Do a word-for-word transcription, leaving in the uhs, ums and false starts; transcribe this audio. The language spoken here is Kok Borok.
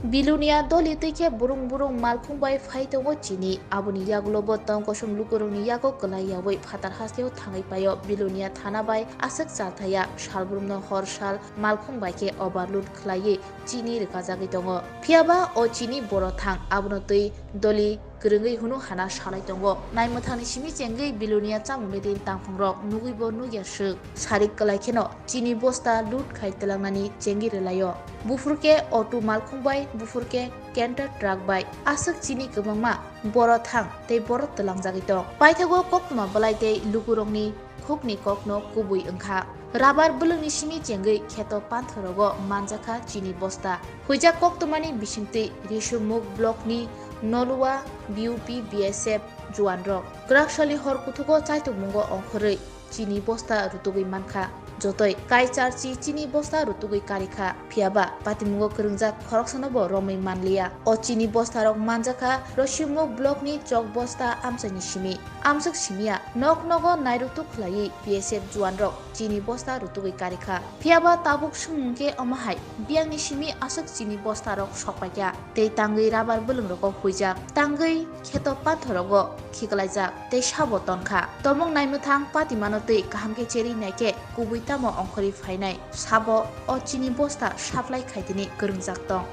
Bilonia doli twi khe burung burung malkhung bai phai tongo chini. Aboni yagulo bo tong kosom lukurokni yago kwlai yaui phatar hasteo thangwi paio. Bilonia thana bai aswk chalthaya salbrumno hor sal malkhung bai khe overload khlaiwi chini rwkajagwi tongo. Phiyaba o chini boro thang abono twi doli kwrwngwi hunu hana salai tongo. Naimwthangni simi chengwi Bilonia chamungni din tangphungrok nugwi bo nugya swk. Sarik kwlai kheno chini bosta load khai twlangnani chengwi rwlaio. Buphur khe auto malkhung bai, buphur khe canter truck bai aswk chini kwbangma boro thang tei boro twlangjagwi tong. Paithago koktwma bwlai tei lukurokni khukni kokno kubui wngkha. Rabar bwlwngni simi chengwi kheto panthorogo manjakha chini bosta. Huijak koktwmani bisingtwi Risumuk blockni Nolua B U P B S F juanrok kwraksalni hor kuthugo chaitokmungo ongkhorwi chini bosta rutugwi mankha. Jotoi kaicharchi chini bosta rutugwi karikha, phiyaba patimungo kwrwngjak khoroksano bo romwi manliya. O chini bostarok manjakha Rosimuk blockni chok bosta amchaini simi. Amswk simiya nok nogo nairutuk khlaiwi B S F juanrok chini bosta rutugwi karikha. Phiyaba tabuk swngmung khe omo hai, biyangni simi aswk chini bostarok sokpaikha tei tangwi rabar bwlwngrogo huijak, tangwi kheto pathorogo khiklaijak tei sabo tonkha. Tomung naimwthang patimano twi kaham khe cherwi naikhe kubui tamo ongkhorwi phainai sabo o chini bosta supply khaitini kwrwngjak tong.